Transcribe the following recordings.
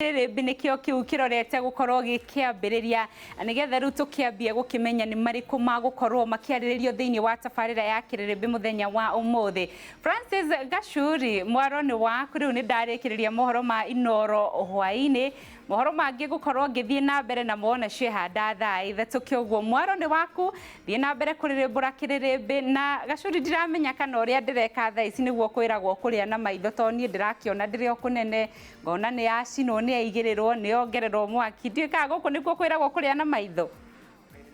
Kĩrĩrĩmbĩ nĩkĩo kĩu kĩrorete gũkorwo gĩkĩambĩrĩria, na nĩgetha rĩu tũkĩambie gũkĩmenya nĩ marĩkũ magũkorwo makĩarĩrĩrio thĩinĩ wa tabarĩra ya Kĩrĩrĩmbĩ mũthenya wa ũmũthĩ. Francis Gacuri, mwaro nĩ waku. Rĩu nĩ ndarĩkĩrĩria mohoro ma Inoro hwaĩ-inĩ, mohoro mangĩ gũkorwo ngĩthiĩ na mbere namo na ciehanda thaa 3. Kĩoguo mwaro nĩ waku, thiĩ na mbere kũrĩrĩmbũra Kĩrĩrĩmbĩ. Na Gacuri, ndiramenya kana ũrĩa ndĩreka thaa ici nĩguo kwĩragwo kũrĩa na maitho, tondũ niĩ ndĩrakĩona ndĩrĩ o kũnene, ngona nĩ yacinwo, nĩ yaigĩrĩrwo, nĩ yongererwo mwaki. Ndiũĩ kana gũkũ nĩkuo kwĩragwo kũrĩa na maitho.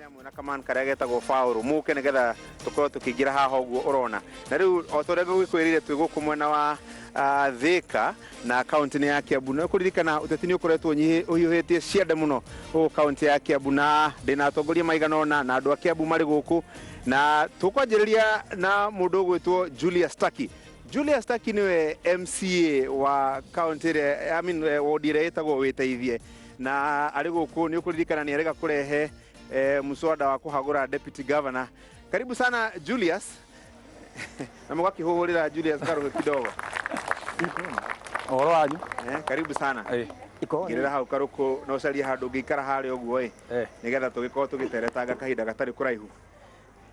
Hamwe na kaman karĩa getagwo Paũlũ mũke nĩgetha tũkorwo tũkĩingĩra haha ũguo ũrona. Na rĩu o ta ũrĩa ngũgĩkwĩrire, twĩ gũkũ mwena wa Thika na kaunti-inĩ ya Kiambu. Na ũkũririkana ũteti nĩ ũkoretwo ũhiũhĩtie ciande mũno gũkũ kaunti ya Kiambu, na ndĩna atongoria maigana ũna na andũ a Kiambu marĩ gũkũ, na tũkwanjĩrĩria na mũndũ ũgwĩtwo Julius Taki. Julius Taki nĩwe MCA wa kaunti ĩrĩa, I mean, wodi ĩrĩa ĩtagwo Wĩteithie, na arĩ gũkũ nĩ ũkũririkana nĩ arega kũrehe mswada wa kũhagũra deputy governor. Karibu sana Julius, na mũgakĩhũhũrĩra Julius karũhĩ kidogo. Ũhoro wanyu? Karibu sana. Igĩrĩra hau karũkũ na ũcarie handũ ũngĩikara harĩa ũguo ĩ, nĩgetha tũgĩkorwo tũgĩteretanga kahinda gatarĩ kũraihu.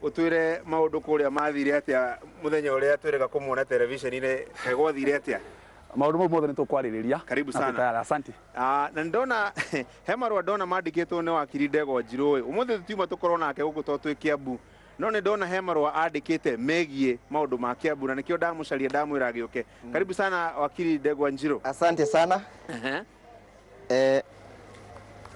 Ũtwĩre maũndũ kũrĩa mathire atĩa mũthenya ũrĩa twĩrĩga kũmuona television-inĩ, kaĩ gwathire atĩa? Maũndũ mau mothe nĩ tũkwarĩrĩria. Karibu Na sana. twĩ tayari. Asante. Ah, na ndona he marũa ndona mandĩkĩtwo nĩ wakiri Ndegwa Njirũ ĩ. Ũmũthĩ tũtiuma tũkorwo nake gũkũ tondũ twĩ Kiambu, no nĩ ndona he marũa andĩkĩte megiĩ maũndũ ma Kiambu, na nĩkĩo ndamũcaria ndamwĩra agĩũke. Karibu sana wakiri Ndegwa Njirũ. Asante sana.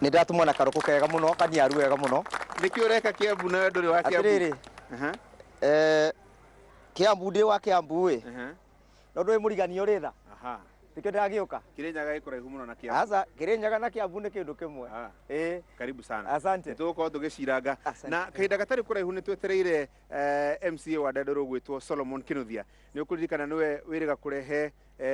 Nĩ ndatũmwo na karũkũ kega mũno, kaniaru wega mũno. Nĩkĩ ũreka Kiambu na we ndũrĩ wa Kiambu? Atĩrĩrĩ, Kiambu ndĩ wa Kiambu ĩ, no ndũĩ mũriganio ũrĩ tha. Nĩkĩo ndĩragĩũka. Kĩrĩnyaga ĩ kũraihu mũno na Kiambu. Aca, Kĩrĩnyaga na Kiambu nĩ kĩndũ kĩmwe. Ĩĩ. Karibu sana. Asante. Nĩ tũgũkorwo tũgĩciranga. Asante. Na kahinda gatarĩ kũraihu nĩ twetereire MCA wa Ndenderũ ũgwĩtwo Solomon Kinuthia. Nĩ ũkũririkana nĩwe wĩrĩga kũrehe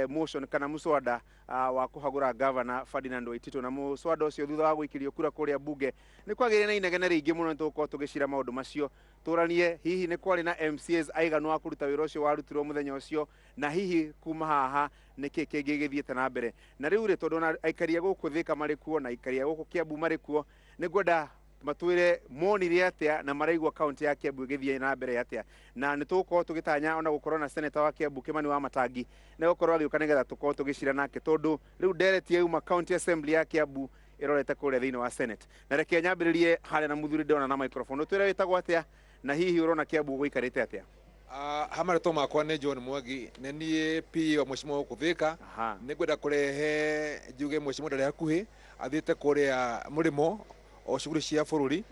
motion kana mũswada wa kũhagũra gavana Ferdinand Waititu, na mũswada ũcio thutha wa gũikĩrio kura kũrĩa bunge nĩ kwagĩire na inegene rĩingĩ mũno. Nĩ tũgũkorwo tũgĩcira maũndũ macio, tũranie hihi nĩ kwarĩ na MCAs aiganu a kũruta wĩra ũcio warutirwo mũthenya ũcio, na hihi kuma haha nĩkĩ kĩngĩ gĩthiĩte na mbere. Na rĩu rĩ, tondũ ona aikari a gũkũ Thika marĩ kuo na aikari a gũkũ Kiambu marĩ kuo, nĩ ngwenda matwĩre monire atĩa na maraigua kaunti ya Kiambu ĩgĩthiĩ na mbere atĩa. Na nĩ tũgũkorwo tũgĩtanya ona gũkorwo na seneta wa Kiambu Kimani wa Matangi nĩ gũkorwo agĩũka nĩgetha tũkorwo tũgĩcira nake, tondũ rĩu ndereti yauma county assembly ya Kiambu ĩrorete kũrĩa thĩinĩ wa senate. Na reke nyambĩrĩrie harĩa na mũthuri ndĩrona na microphone. Ũtwĩre wĩtagwo atĩa na hihi ũrona Kiambu gũikarĩte atĩa? Ha marĩtwa makwa nĩ John Mwangi, nĩ niĩ PA wa mheshimiwa gũkũ Thika. Nĩ ngwenda kũrehe njuge mheshimiwa ndarĩ hakuhĩ, athiĩte kũrĩa mũrĩmo o shughuli cia bũrũri,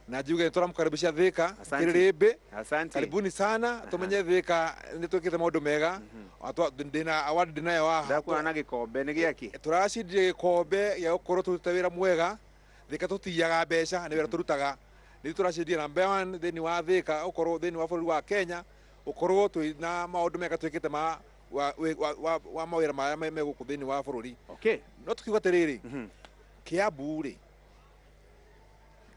na njuge nĩ tũramũkaribisha Thika. Asante. Kĩrĩrĩmbĩ. Asante. Karibuni sana, tũmenye Thika nĩ twĩkĩte maũndũ mega. Ndĩna award ndĩnayo haha. Ndakuona na gĩkombe, nĩ gĩakĩ? Tũracindire gĩkombe gĩa gũkorwo tũrutĩte wĩra mwega. Thika tũtiyaga mbeca, nĩ wĩra tũrutaga. Nĩ tũracindire number 1 thĩinĩ wa Thika, gũkorwo thĩinĩ wa bũrũri wa Kenya, gũkorwo twĩ na maũndũ mega twĩkĩte ma wa, wa, wa, wa mawĩra marĩa me gũkũ thĩinĩ wa bũrũri. No tũkiuga atĩrĩrĩ, Kiambu rĩ,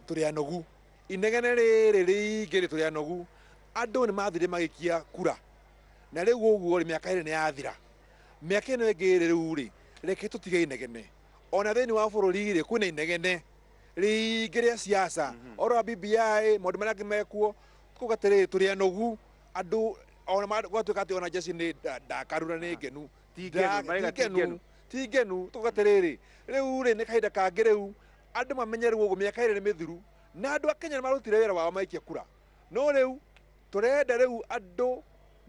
tũrĩ anogu. Inegene rĩrĩ rĩingĩ rĩ, tũrĩ anogu. Andũ nĩ mathire magĩikia kura, na rĩu ũguo rĩ, mĩaka 2 nĩ yathira. Mĩaka ĩno ĩngĩ ĩrĩ rĩu rĩ, reke tũtige inegene. Ona thĩinĩ wa bũrũri rĩ, kwĩna inegene rĩingĩ rĩa siasa, ũhoro wa BBI, maũndũ marĩa angĩ mekuo. Kuga atĩrĩrĩ, tũrĩ anogu andũ, ona gwatuĩka atĩ ona jeshi nĩ ndakaru na nĩ ngenu. Ti ngenu, maraiga ti ti ngenu. ngenu, ti ngenu. Tuga atĩrĩrĩ, rĩu rĩ, nĩ kahinda kangĩ rĩu andũ mamenye rĩu ũguo mĩaka 2 nĩ mĩthiru, na andũ a Kenya nĩ marutire wĩra wao maikia kura. No rĩu tũrenda rĩu andũ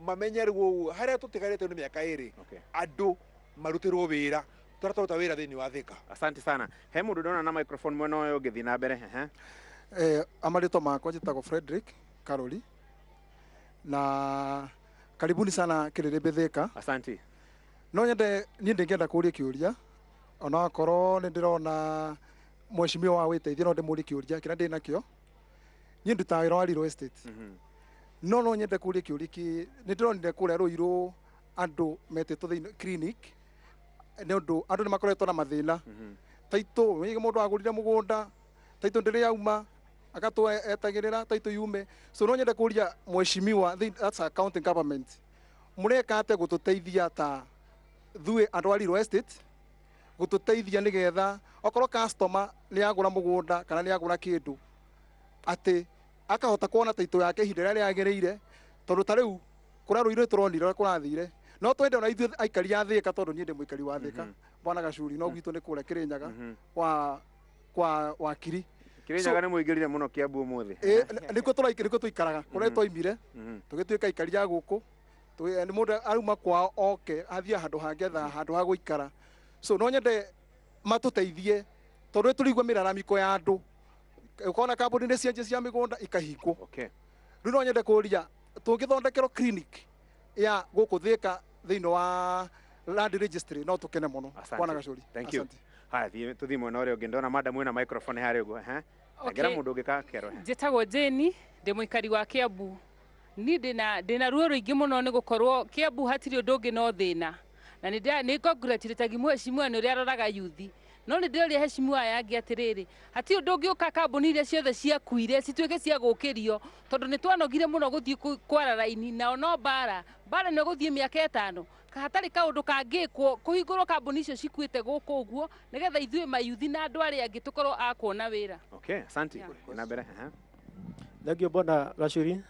mamenye rĩu ũguo harĩa tũtigarĩte nĩ mĩaka 2, andũ marutĩrwo wĩra tũrĩa tũruta wĩra thĩinĩ wa Thika. Asante sana. He mũndũ ndona na microphone mwena ũyũ ũngĩthiĩ na mbere. Ehe. Amarĩtwa makwa njĩtagwo Frederick Karori, na karibuni sana Kĩrĩrĩmbĩ Thika. Asante. No nyende niĩ ndĩngĩenda kũũria kĩũria, ona okorwo nĩ ndĩrona mheshimiwa wa wĩteithio, no ndĩmũrie kĩũria kĩrĩa ndĩ nakĩo. Niĩ ndutaga wĩra wa real estate. No no nyende kũũria kĩũria kĩ nĩ ndĩronire kũrĩa Ruiru andũ metĩtwo thĩinĩ clinic, nĩ ũndũ andũ nĩ makoretwo na mathĩna. Taitũ wĩige mũndũ agũrire mũgũnda, taitũ ndĩrĩ yauma, agatwo etagĩrĩra taitũ yume. So no nyende kũũria mheshimiwa, that's a county government, mũreka atĩa gũtũteithia ta thuĩ andũ a real estate? Gututeithia nigetha okorwo customer ni agura mugunda kana ni agura kindu, ati akahota kuona title yake ihinda rĩrĩa rĩagĩrĩire, tondu ta rĩu kũrĩa rũirũ tũronire ũrĩa kũrathire. No twende ona ithuĩ aikari a Thĩka, tondũ niĩ ndĩ mũikari wa Thĩka, bwana Gacuri, no gwitũ nĩ kũrĩa Kĩrĩnyaga kwa wakiri. Kĩrĩnyaga nĩ mũingĩrire mũno Kiambu ũmũthĩ. Ĩ, nĩkuo tũraikara, nĩkuo tũikaraga, kũrĩa twaimire tũgĩtuĩka aikari a gũkũ. Nĩ mũndũ arauma kwao oke athiĩ handũ hangĩ etha handũ ha gũikara. So no nyende matũteithie, tondũ tũrigua mĩraramiko ya andũ, ũkona kambuni nĩ cianjia cia mĩgũnda ikahingwo. Rĩu no nyende kũria tũngĩthondekerwo clinic ya gũkũ Thĩka thĩinĩ wa land registry, no tũkene mũno. Asante. Bwana Gacuri. Thank you. Asante. Haya, tũthiĩ mwena ũrĩa ũngĩ. Ndona madam wĩna microphone harĩa ũguo, ehe. Engera mũndũ ũngĩ kakero. Njĩtagwo Jane, ndĩ mũikari wa Kiambu. Niĩ ndĩna ruo rũingĩ mũno nĩ gũkorwo Kiambu hatirĩ ũndũ ũngĩ no thĩna, na nĩ congratulate mheshimiwa nĩ ũrĩa aroraga yuthi, no nĩ ndĩroria heshimiwa aya angĩ atĩrĩrĩ, hatirĩ ũndũ ũngĩũka kambuni iria ciothe ciakuire cituĩke cia gũkĩrio, tondũ nĩ twanogire mũno gũthiĩ kwara raini nao, no mbara mbara nĩ gũthiĩ mĩaka 5, hatarĩ kaũndũ kangĩkwo kũhingũrwo kambuni icio cikuĩte gũkũ ũguo, nĩgetha ithuĩ mayuthi na andũ arĩa angĩ tũkorwo a kuona wĩra. Okay, asante. Na mbere, ehe. Thank you, bwana Gacuri.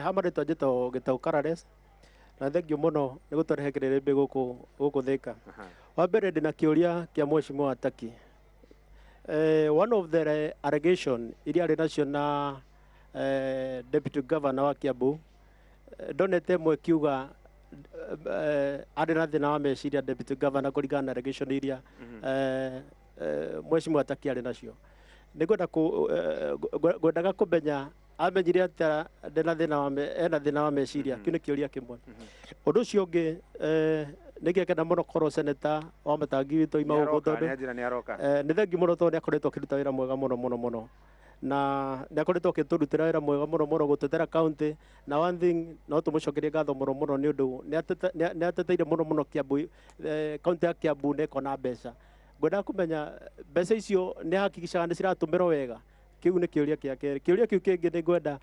Ha marĩtwa njĩtagwo Gĩtau Karales, na thank you mũno nĩ gũtũrehe kĩrĩrĩmbĩ gũkũ Thĩka. Wa mbere, ndĩna kĩũria kĩa mheshimiwa Taki. One of the allegation iria arĩ nacio na deputy governor wa Kiambu, ndonete ĩmwe kiuga arĩ na thĩna wa meciria deputy governor, kũringana na allegation iria mheshimiwa Taki arĩ nacio. Nĩ ngwenda ngwendaga kũmenya amenyire atĩa ndĩna thĩna wa ena thĩna wa meciria. Kĩu nĩ kĩũria kĩmwe. Ũndũ ũcio ũngĩ, nĩ ngĩkena mũno korwo seneta wa Matangi witũ ima gũkũ, Nĩaroka, tondũ nĩanjĩra nĩaroka. Nĩ thengi mũno, tondũ nĩ akoretwo akĩruta wĩra mwega mũno mũno mũno, na nĩ akoretwo akĩtũrutĩra wĩra mwega mũno mũno gũtetera county. Na one thing, no tũmũcokerie ngatho mũno mũno nĩ ũndũ nĩ ateteire mũno mũno Kiambu, county ya Kiambu nĩ ĩkona mbeca. Ngwendaga kũmenya mbeca icio nĩ hakikishaga nĩ ciratũmĩrwo wega. Kĩu nĩ kĩũria kĩa kerĩ. Kĩũria kĩu kĩngĩ, nĩ ngwenda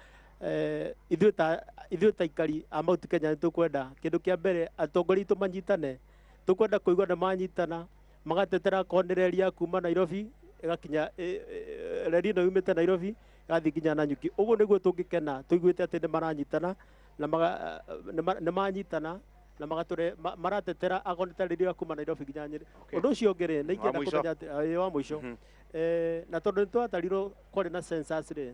ithuĩ ta aikari a Mount Kenya nĩ tũkwenda kĩndũ kĩa mbere atongoria aitũ manyitane. Tũkwenda kũigua nĩ manyitana magatetera akorwo nĩ reri ya kuma Nairobi ĩgakinya, reri ĩno yumĩte Nairobi ĩgathiĩ nginya Nanyuki. Ũguo nĩguo tũngĩkena tũiguĩte atĩ nĩ maranyitana na nĩ manyitana na magatũre maratetera akorwo nĩ ta reri ya kuma Nairobi nginya Nyĩrĩ. Ũndũ ũcio ũngĩ rĩ, nĩ ingĩenda mũico. kũmenya atĩ wa mũico, na tondũ nĩ twatarirwo kwarĩ na census rĩ,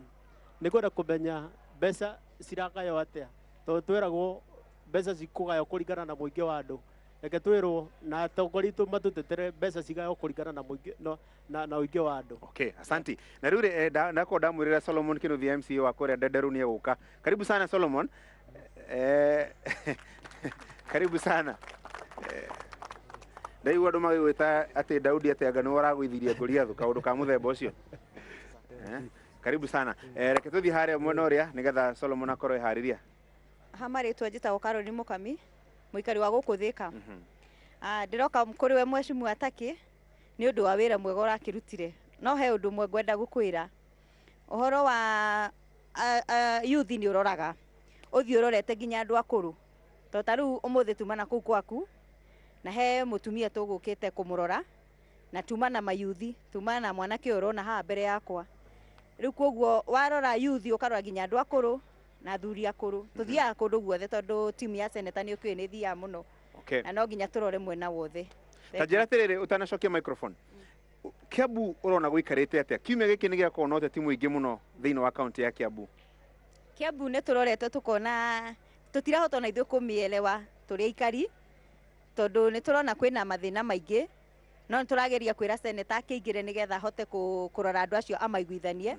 nĩ ngwenda kũmenya mbeca ciragaywo atĩa, tondũ tweragwo mbeca cikũgaywo kũringana na mũingĩ wa andũ. Reke twĩrwo na atongoria aitũ matũtetere mbeca cigaywo kũringana na mũingĩ na ũingĩ wa andũ. Okay, asante. Na rĩu rĩ, ndakorwo ndamwĩrĩra Solomon Kinuthia, MCA wa kũrĩa Ndenderu, nĩ egũka. Karibu sana, Solomon. Karibu sana. Ndaigua andũ magĩgwĩta atĩ Daudi, atĩ anga nĩwe ũragũithirie Goliath, kaũndũ ka mũthemba ũcio. Karibu sana. Reke tũthiĩ harĩa mwena ũrĩa nĩgetha Solomon akorwo eharĩria. Ha marĩtwa njĩtagwo Caroline Mũkami, mũikari wa gũkũ Thĩka. Ndĩroka kũrĩ we mheshimiwa Taki nĩ ũndũ wa wĩra mwega ũrakĩrutire, no he ũndũ ũmwe ngwenda gũkwĩra ũhoro wa youth. Nĩ ũroraga ũthiĩ ũrorete nginya andũ akũrũ, tondũ ta rĩu ũmũthĩ tuma na kũu gwaku na he mũtumia tũgũkĩte kũmũrora, na tuma na mayuthi, tuma na mwanake ũyũ ũrona haha mbere yakwa rĩu. Koguo warora yuthi, ũkarora nginya andũ akũrũ na athuri akũrũ. Tũthiaga kũndũ guothe, tondũ timu ya seneta nĩ ũkĩũĩ nĩ ĩthiaga mũno, na no nginya tũrore mwena wothe. Ta njĩra atĩrĩrĩ, ũtanacokia microphone, Kiambu ũrona gũikarĩte atĩa? Kiumia gĩkĩ nĩ gĩakorwo na ũteti mũingĩ mũno thĩinĩ wa kaunti ya Kiambu. Kiambu nĩ tũrorete tũkona tũtirahota ona ithuĩ kũmĩelewa tũrĩ aikari, tondũ nĩ tũrona kwĩna mathĩna maingĩ, no nĩ tũrageria kwĩra seneta akĩingĩre nĩgetha ahote kũrora andũ acio amaiguithanie,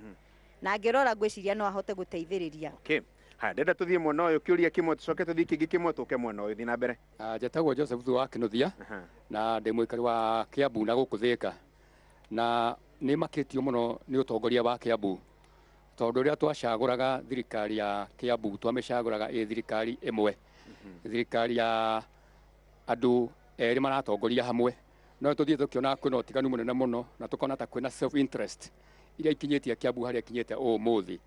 na angĩrora ngwĩciria no ahote gũteithĩrĩria. Okay. Haya, ndenda tũthiĩ mwena ũyũ kĩũria kĩmwe, tũcoke tũthiĩ kĩngĩ kĩmwe, tũke mwena ũyũ. Thiĩ na mbere. Njĩtagwo Joseph wa Kinuthia na ndĩ mũikari wa Kiambu na gũkũ Thĩka, na nĩ makĩtio mũno nĩ ũtongoria wa Kiambu, tondũ rĩrĩa twacagũraga thirikari ya Kiambu twamĩcagũraga ĩ thirikari ĩmwe, thirikari ya andũ erĩ maratongoria hamwe, no tũthiĩ tũkĩona kwĩna ũtiganu mũnene mũno, na tũkona ta kwĩna self interest iria ikinyĩtie Kiambu harĩa ikinyĩte ũmũthĩ.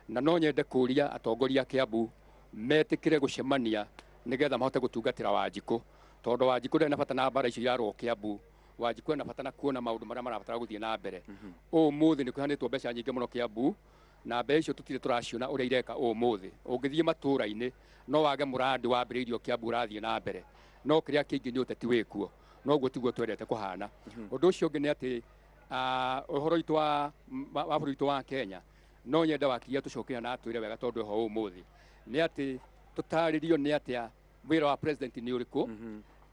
Na no nyende kũria atongoria a Kiambu metĩkĩre gũcemania nĩgetha mahote gũtungatĩra Wanjikũ, tondũ Wanjikũ ndarĩ na bata na mbara icio irarũo Kiambu. Wanjikũ ena bata na kuona maũndũ marĩa marabatara gũthiĩ na mbere. Ũmũthĩ nĩ kũheanĩtwo mbeca nyingĩ mũno Kiambu, na mbeca icio tũtirĩ tũraciona ũrĩa ireka ũmũthĩ. Ũngĩthiĩ matũũra-inĩ no wage mũrandi wambĩrĩirio Kiambu ũrathiĩ na mbere, no kĩrĩa kĩingĩ nĩ ũteti wĩkuo, noguo tiguo twendete kũhana. Ũndũ ũcio ũngĩ nĩ atĩ ũhoro witũ wa bũrũri witũ wa Kenya, no nyende wakiria tũcokeria na atwĩre wega tondũ ho ũmũthĩ nĩ atĩ tũtarĩrio nĩ atĩa wĩra wa president nĩ ũrĩkũ,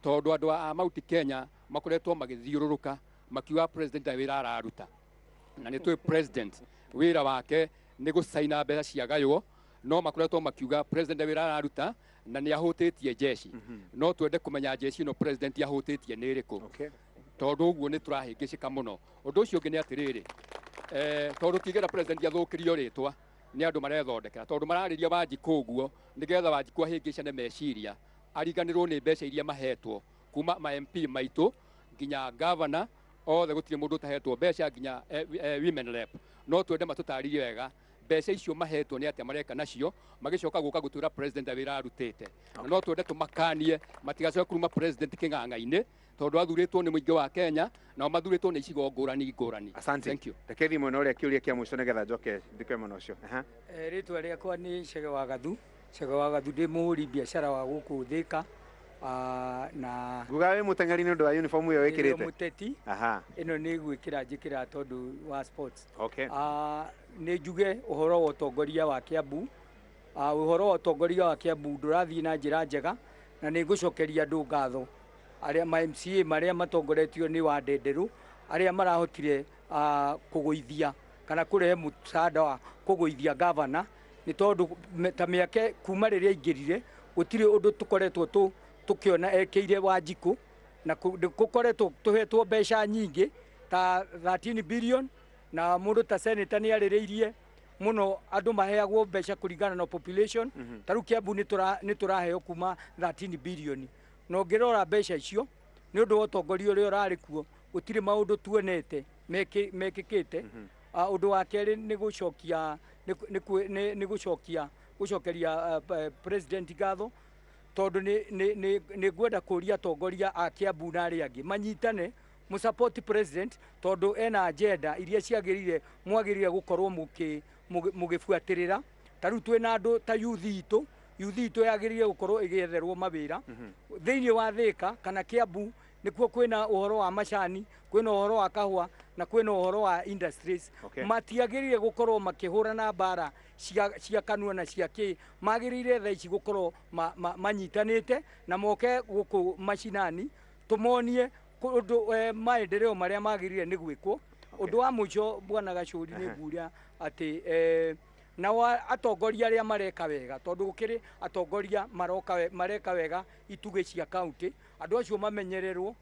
tondũ andũ a Mount Kenya makoretwo magĩthiũrũrũka makiuga president ndarĩ wĩra araruta, na nĩ tũĩ president wĩra wake nĩ gũcaina mbeca ciagaywo, no makoretwo makiuga president ndarĩ wĩra araruta na nĩ ahũtĩtie jeshi. No twende kũmenya jeshi ĩno president ahũtĩtie nĩ ĩrĩkũ, tondũ ũguo nĩ tũrahĩngĩcĩka mũno. Ũndũ ũcio ũngĩ nĩ atĩrĩrĩ, tondũ tigera president athũkĩrio rĩtwa nĩ andũ marethondekera, tondũ mararĩria Wanjikũ ũguo nĩgetha Wanjikũ ahĩngĩcane meciria ariganĩrwo nĩ mbeca iria mahetwo kuma ma MP maitũ nginya governor othe, gũtirĩ mũndũ ũtahetwo mbeca nginya women rep. No twende matũtarĩrie wega mbeca icio mahetwo nĩ atĩa mareka nacio, magĩcoka gũka gũtwĩra president wĩra arutĩte. Na no twende tũmakanie matigacoke kuruma president kĩng'ang'a-inĩ, tondũ athurĩtwo nĩ mũingĩ wa Kenya nao mathurĩtwo nĩ icigo ngũrani ngũrani. Asante. Thank you. Reke thiĩ mwena ũrĩa kĩũria kĩa mũico nĩgetha njoke ndikwe mwena ũcio. Rĩtwa rĩakwa nĩ Chege wa Gathu. Chege wa Gathu ndĩ mũhũri biacara wa gũkũ Thĩka. Na nguga wĩ mũteng'eri nĩ ũndũ wa uniform ĩyo wĩkĩrĩte? Mũteti. Ĩno nĩ gwĩkĩra njĩkĩra tondũ wa sports. Nĩ njuge ũhoro wa ũtongoria wa Kiambu. Ũhoro wa ũtongoria wa Kiambu ndũrathiĩ na njĩra njega, na nĩ ngũcokeria andũ ngatho arĩa ma MCA marĩa matongoretio nĩ wa Ndenderũ, arĩa marahotire kũgũithia kana kũrehe mũcada wa kũgũithia gavana, nĩ tondũ ta mĩaka kuma rĩrĩa aingĩrire gũtirĩ ũndũ tũkoretwo tũkĩona ekĩire Wanjikũ, na gũkoretwo tũhetwo mbeca nyingĩ ta 13 billion, na mũndũ ta senator nĩ arĩrĩirie mũno andũ maheagwo mbeca kũringana na population. Ta rĩu Kiambu nĩ tũraheo kuma 13 billion, na ũngĩrora mbeca icio nĩ ũndũ wa ũtongoria ũrĩa ũrarĩ kuo gũtirĩ maũndũ tuonete mekĩkĩte. Ũndũ wa kerĩ nĩ gũcokia nĩ gũcokia gũcokeria president ngatho, tondũ nĩ ngwenda kũria atongoria a Kiambu na arĩa angĩ manyitane mũsupport president, tondũ ena agenda iria ciagĩrĩire mwagĩrĩire gũkorwo mũgĩbuatĩrĩra. Ta rĩu twĩna andũ ta youth itũ, youth itũ yagĩrĩire gũkorwo ĩgĩetherwo mawĩra thĩinĩ wa Thĩka kana Kiambu, nĩkuo kwĩna ũhoro wa macani, kwĩna ũhoro wa kahũa na kwĩna ũhoro wa industries. Matiagĩrĩire gũkorwo makĩhũrana mbara cia kanua na cia kĩ, magĩrĩire thaa ici gũkorwo manyitanĩte na moke gũkũ macinani tũmonie ũndũ maendeleo marĩa magĩrĩire nĩ gwĩkwo. Ũndũ wa mũico bwana Gacũri nĩ nguria atĩ nao atongoria arĩa mareka wega, tondũ gũkĩrĩ atongoria mareka wega itugĩ cia county, andũ acio mamenyererwo.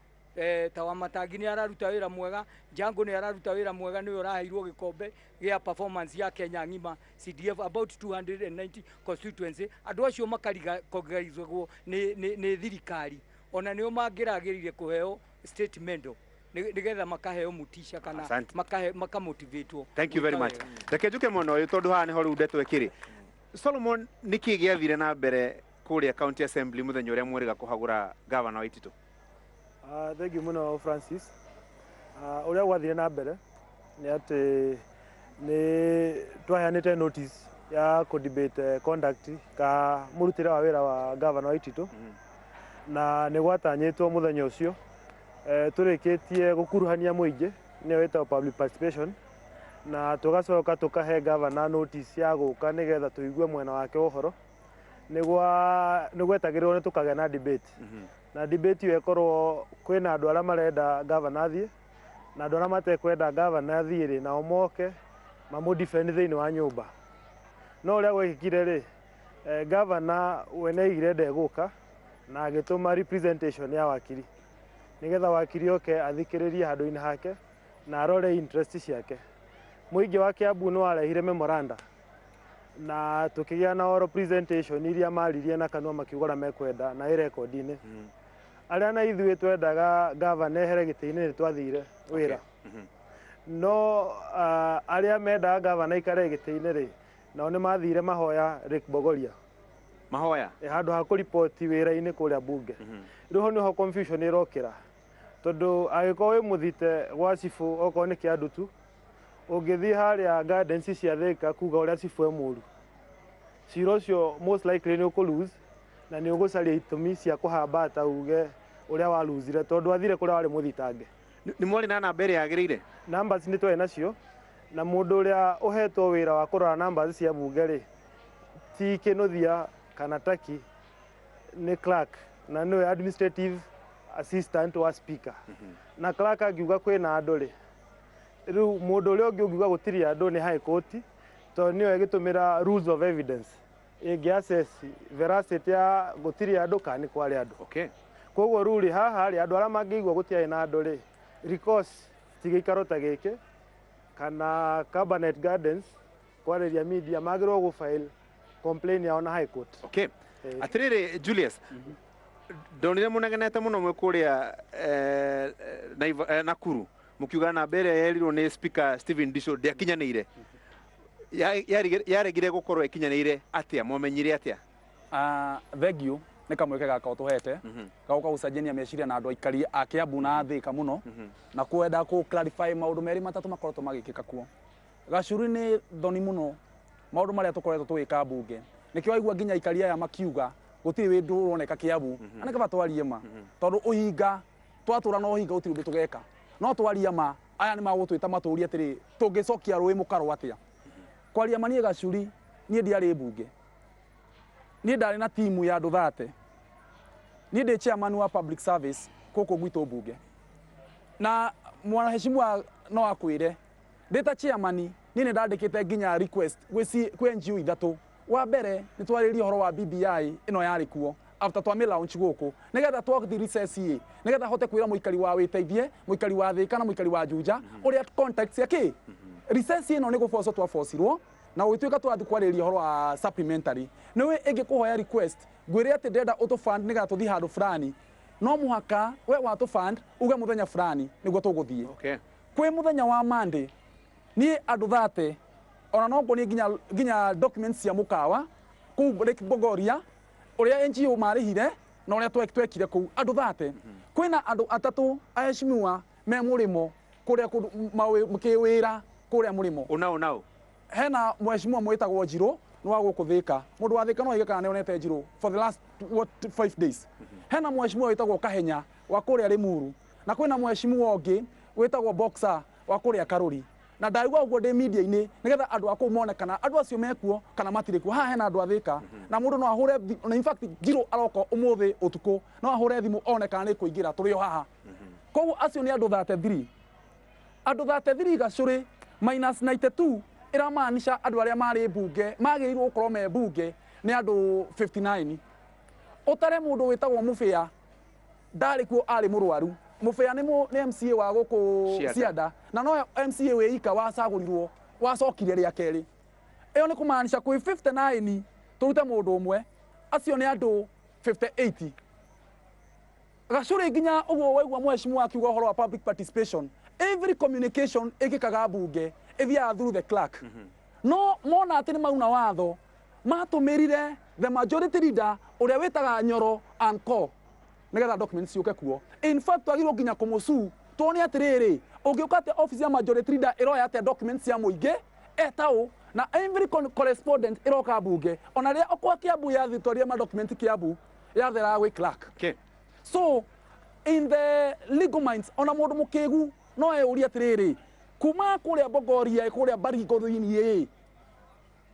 Ta wa Matangi nĩ araruta wĩra mwega, Jango nĩ araruta wĩra mwega, nĩwe ũraheirwo gĩkombe gĩa performance ya Kenya ng'ima CDF about 290 constituency. Andũ acio makarigagwo nĩ thirikari, ona nĩo mangĩragĩrĩire kũheo state medal nĩgetha makaheo mutisha kana makamotivatwo. Thank you very much. Reke njuke mwena ũyũ tondũ haha nĩho rĩu ndeto ĩkĩrĩ. Solomon, nĩkĩ gĩathire na mbere kũrĩa County Assembly mũthenya ũrĩa mwerĩga kũhagũra gavana wa Waititu? Thank you mũno Francis. Ũrĩa gwathire na mbere nĩ atĩ nĩ twaheanĩte notice ya kũ debate conduct ka mũrutĩre wa wĩra wa gavana wa Waititu, na nĩ gwatanyĩtwo mũthenya ũcio tũrĩkĩtie gũkuruhania mũingĩ, nĩyo ĩtagwo public participation, na tũgacoka tũkahe gavana notice ya gũka nĩgetha tũigue mwena wake ũhoro. Nĩ gwetagĩrĩrwo nĩ tũkagĩa na debate, na debate ĩyo ĩkorwo kwĩna andũ arĩa marenda gavana athiĩ na andũ arĩa matekwenda gavana athiĩ rĩ, nao moke mamũ defend thĩinĩ wa nyũmba. No ũrĩa gwekĩkire rĩ, gavana we nĩaigire ndegũka na agĩtũma representation ya wakiri nĩgetha wakiri oke athikĩrĩrie handũ-inĩ hake na arore interest ciake. Mũingĩ wa Kiambu nĩ warehire memoranda na tũkĩgĩa na oral presentation iria maririe na kanua makiuga ũrĩa mekwenda na ĩ rekondi-inĩ. Arĩa na ithuĩ twendaga gavana ehere gĩtĩ-inĩ nĩ twathire wĩra, no arĩa mendaga gavana aikare gĩtĩ-inĩ rĩ, nao nĩ mathire mahoya Rick Bogoria mahoya handũ ha kũripoti wĩra-inĩ kũrĩa bunge. Rĩu ho nĩho confusion ĩrokĩra. Tondũ angĩkorwo wĩ mũthite gwa cibũ okorwo nĩ Kĩandutu, ũngĩthiĩ harĩa gardens cia Thĩka kuga ũrĩa cibũ e mũru, cira ũcio most likely nĩ ũkũ lose na nĩ ũgũcaria itũmi cia kũhambata uge ũrĩa waruzire tondũ athire kũrĩa warĩ mũthitange. Nĩ mwarĩ na namba ĩrĩa yagĩrĩire? Numbers nĩ twarĩ nacio, na mũndũ ũrĩa ũhetwo wĩra wa kũrora numbers cia bunge rĩ, ti Kĩnuthia kana Taki, nĩ clerk, na nĩwe administrative assistant wa speaker. Na clerk angiuga kwĩna andũ rĩ, rĩu mũndũ ũrĩa ũngĩ ũngiuga gũtirĩ andũ nĩ high court, tondũ nĩyo ĩgĩtũmĩra rules of evidence ĩngĩ assess veracity ya gũtirĩ andũ kana nĩ kwarĩ andũ. Koguo rĩu rĩ, haha rĩ, andũ arĩa mangĩigua gũtiarĩ na andũ rĩ, recourse ti gĩikaro ta gĩkĩ kana Cabernet Gardens kwarĩria media, magĩrĩirwo gũ file complaint yao na high court. Okay. Atĩrĩrĩ Julius, ndonire mũnegenete mũno mwĩ kũrĩa Nakuru mũkiuga namba ĩrĩa yerirwo nĩ Speaker Stephen Ndisho ndĩakinyanĩire. Yaregire gũkorwo ĩkinyanĩire atĩa? Mwamenyire atĩa? Thengiũ nĩ kamweke gaka ũtũhete gagoka gũcenjania meciria na andũ aikari a Kiambu na Thika mũno, na kwenda kũ clarify maũndũ merĩ matatũ makoretwo magĩkĩka kuo. Gacuri nĩ thoni mũno maũndũ marĩa tũkoretwo tũgĩka mbunge, nĩkĩo waigua nginya aikari aya makiuga gũtirĩ wĩndũ ũroneka Kiambu, na nĩ kaba twarie ma, tondũ ũhinga twatũra na ũhinga gũtirĩ ũndũ tũgeka, no twaria ma aya nĩ magũtwĩta matũrie atĩrĩ tũngĩcokia rũĩ mũkaro atĩa. Kwaria ma niĩ Gacuri niĩ ndiarĩ mbunge, niĩ ndarĩ na timu ya andũ 30, niĩ ndĩ chairman wa public service gũkũ gwitũ mbunge, na mwanaheshimiwa no akwĩre ndĩ ta chairman niĩ nĩ ndandĩkĩte nginya request kwĩ NGO ithatũ. Wa mbere nĩ twarĩrie ũhoro wa BBI ĩno yarĩ kuo after twamĩ launch gũkũ, nĩgetha twathiĩ recess ĩ, nĩgetha hote kwĩra mũikari wa Wĩteithie, mũikari wa Thĩka na mũikari wa Juja ũrĩa context ya kĩ recess ĩno nĩ gũbocwo twabocirwo na gũgĩtuĩka tũrathiĩ kwarĩrĩria ũhoro wa supplementary. Nĩ ĩngĩkũhoya request ngwĩre atĩ ndĩrenda ũtũ fund nĩgetha tũthiĩ handũ fulani, no mũhaka we watũ fund uge mũthenya fulani nĩguo tũgũthiĩ. Kwĩ mũthenya wa Monday niĩ andũ 30 ona no nguonie nginya documents cia mũkawa kũu Lake Bogoria ũrĩa NGO marĩhire na ũrĩa twekire kũu andũ 30. Kwĩna andũ atatũ aheshimiwa me mũrĩmo kũrĩa kũndũ kĩwĩra kũrĩa mũrĩmo. Ũnao nao? Hena mheshimiwa mwĩtagwo Njirũ nĩ wa gũkũ Thĩka, mũndũ wa Thĩka no aige kana nĩonete Njirũ for the last what 5 days. Hena mheshimiwa wĩtagwo Kahenya wa kũrĩa Limuru, na kwĩna mheshimiwa ũngĩ wĩtagwo Boxer wa kũrĩa Karũri. Na ndaigua ũguo ndĩ media-inĩ nĩgetha andũ a kũu mone kana andũ acio mekuo kana matirĩ kuo. Haha hena andũ a Thĩka na mũndũ no ahũre, na in fact Njirũ aroka ũmũthĩ ũtukũ, no ahũre thimũ one kana nĩ kũingĩra tũrĩ o haha. Koguo acio nĩ andũ 33. Andũ 33 Gacũrĩ minus 92 ĩramaanisha andũ arĩa marĩ mbunge magĩrĩirwo gũkorwo me mbunge nĩ andũ 59. Ũtare mũndũ wĩtagwo Mũbĩa ndarĩ kuo, arĩ mũrwaru. Mũbĩa nĩ MCA wa gũkũ Cianda, na no MCA wĩ ika wacagũrirwo wacokire rĩa kerĩ. Ĩyo nĩ kũmaanisha kwĩ 59 tũrute mũndũ ũmwe, acio nĩ andũ 58. Gacũrĩ nginya ũguo waigua mheshimiwa akiuga ũhoro wa public participation, every communication ĩkĩkaga mbunge ĩthiaga through the clerk. No mona atĩ nĩ mauna watho matũmĩrire the majority leader ũrĩa wĩtaga Nyoro and Co nĩgetha documents ciũke kuo. In fact twagĩrĩirwo nginya kũmũsue tuone atĩrĩrĩ, ũngĩũka atĩa office ya majority leader ĩroya atĩa documents cia mũingĩ etaũ, na every correspondent ĩroka mbunge ona rĩrĩa okwa Kiambu yathitwaria ma document Kiambu yatheraga gwĩ clerk. So in the legal minds ona mũndũ mũkĩgu no eyũrie atĩrĩrĩ, kuma kũrĩa Bogoria kũrĩa Baringo thĩinĩ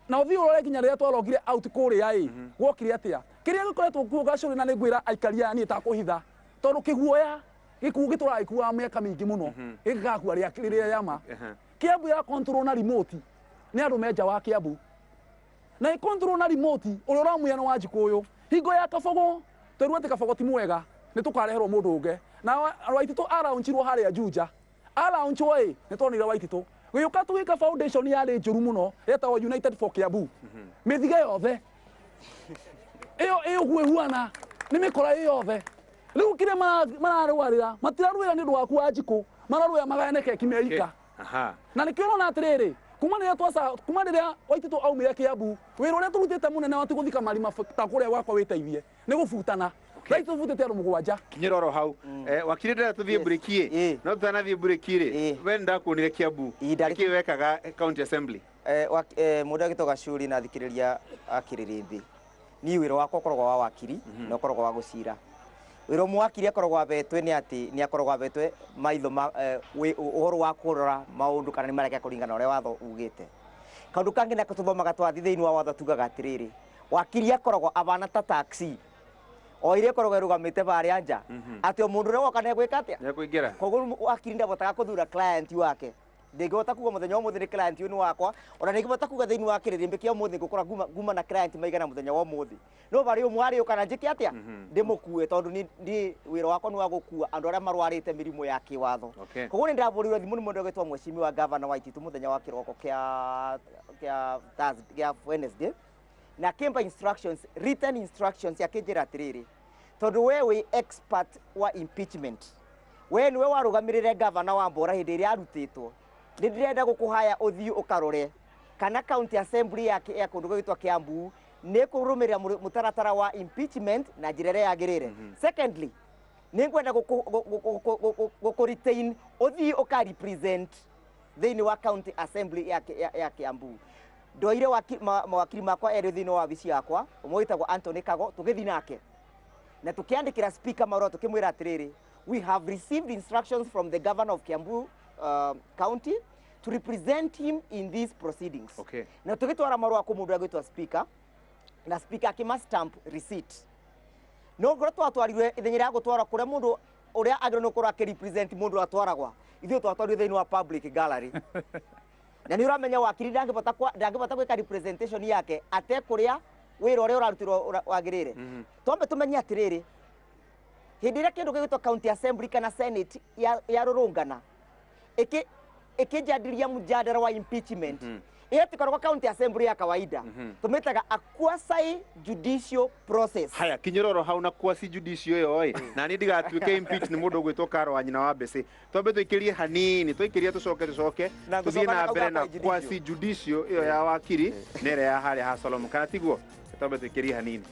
na ũthiĩ ũrore nginya rĩrĩa twarogire out kũrĩa ĩ gwokire atĩa kĩrĩa gĩkoretwo kuo Gacũrĩ. Na nĩ ngwĩra aikari aya niĩ takũhitha tondũ kĩguoya gĩkuũ gĩtũraga gĩkuaga mĩaka mĩingĩ mũno gĩgakua rĩrĩa yama Kiambu ya control na remote nĩ andũ me nja wa Kiambu na ĩ control na remote ũrĩa ũramwĩra nĩ Wanjikũ ũyũ hingo ya Kabogo twerirwo atĩ Kabogo ti mwega nĩ tũkareherwo mũndũ ũngĩ na Waititũ araunchirwo harĩa Juja araunchwo ĩ nĩ tuonire Waititũ gĩũka tũgĩka foundation yarĩ njũru mũno yetagwo United for Kiambu mĩthige yothe ĩyo ĩ ũguo ĩhuana nĩ mĩkora ĩ yothe rĩu kĩrĩa mararũarĩra matirarũĩra nĩ ũndũ waku Wanjikũ, mararũĩra magayane keki meika. Na nĩkĩo ũrona atĩrĩrĩ, kuma rĩrĩa twaca kuma rĩrĩa Waititũ aumire Kiambu wĩra ũrĩa tũrutĩte mũnene wa ti gũthika marima ta kũrĩa gwakwa wĩteithie nĩ gũbutana. Thaa ici tũbutĩte andũ 7. Kinyĩra oro hau. Wakiri, ndĩrenda tũthiĩ break ĩ, no tũtanathiĩ break rĩ, we nĩndakuonire Kiambu. Nĩkĩ wekaga county assembly? Mũndũ agĩtwo Gacuri na thikĩrĩria a Kĩrĩrĩmbĩ, niĩ wĩra wakwa ũkoragwo wa wakiri na ũkoragwo wa gũcira. Wĩra ũmwe wakiri akoragwo abetwe nĩ atĩ nĩ akoragwo abetwe maitho ma ũhoro wa kũrora maũndũ kana nĩ mareka kũringana na ũrĩa watho ugĩte. Kaũndũ kangĩ nako tũthomaga twathiĩ thĩinĩ wa watho tugaga atĩrĩrĩ, wakiri akoragwo abana ta taxi o iria ĩkoragwo ĩrũgamĩte barĩa nja, atĩ o mũndũ ũrĩa woka nĩegwĩka atĩa? Nĩekũingĩra. Koguo wakiri ndabotaga kũthura client wake. Ndingĩhota kuga mũthenya wa ũmũthĩ nĩ client ũyũ nĩ wakwa, ona ndingĩhota kuga thĩinĩ wa kĩrĩrĩmbĩ kĩa ũmũthĩ ngũkora nguma na client maigana mũthenya wa ũmũthĩ. No barĩ ũmwe arĩũka na njĩke atĩa? Ndĩmũkue, tondũ niĩ wĩra wakwa nĩ wa gũkua andũ arĩa marwarĩte mĩrimũ ya kĩwatho. Koguo nĩ ndahũrĩirwo thimũ nĩ mũndũ ũgwĩtwo mheshimiwa gavana wa Waititu mũthenya wa kĩroko kĩa Thursday, kĩa Wednesday, na akĩmba instructions, written instructions, akĩnjĩra atĩrĩrĩ, tondũ we wĩ expert wa impeachment, we nĩwe warũgamĩrĩre gavana wa Mbora hĩndĩ ĩrĩa arutĩtwo, nĩ ndĩrenda gũkũhaya ũthiĩ ũkarore kana county assembly ya kũndũ gwĩtwo Kiambu nĩ kũrũmĩrĩra mũtaratara wa impeachment na njĩra ĩrĩa yagĩrĩire. Secondly, nĩ ngwenda gũkũ retain ũthiĩ ũka represent thĩinĩ wa county assembly ya Kiambu. Ndoire mawakiri makwa erĩ thĩinĩ wa wabici yakwa, ũmwe wĩtagwo Anthony Kago, tũgĩthiĩ nake na tũkĩandĩkĩra speaker marũa tũkĩmwĩra atĩrĩrĩ, we have received instructions from the governor of Kiambu county to represent him in these proceedings. Na tũgĩtwara marũa kũ mũndũ agwĩtwo speaker, na speaker akĩma stamp receipt. No ngorwo twatwarirwe ithenya rĩa gũtwarwa kũrĩa mũndũ ũrĩa agĩrĩirwo nĩ gũkorwo akĩrepresent mũndũ atwaragwa, ithuĩ twatwarirwe thĩinĩ wa public gallery. Na nĩ ũramenya wakiri ndangĩbota gwĩka representation yake atekũrĩa wĩra ũrĩa ũrarutirwo wagĩrĩire. Twambe tũmenye atĩrĩrĩ, hĩndĩ ĩrĩa kĩndũ gĩgwĩtwo county assembly kana senate ya rũrũngana ĩkĩjadilia mjadala wa impeachment, ĩyo tikoragwo county assembly ya kawaida, tũmĩtaga a quasi judicial process. Haya, kinyĩra oro hau na quasi judicial ĩyo ĩ, na niĩ ndigatuĩke impeach nĩ mũndũ ũgwĩtwo Karo wa nyina wa Mbĩcĩ. Twambe tũikĩrie hanini, twaikĩria tũcoke Na tũthiĩ ngũcoka na na mbere na kau ga quasi judicial ĩyo ya wakiri na ĩrĩa ya harĩa ha Solomon, kana tiguo? Twambe tũikĩrie hanini.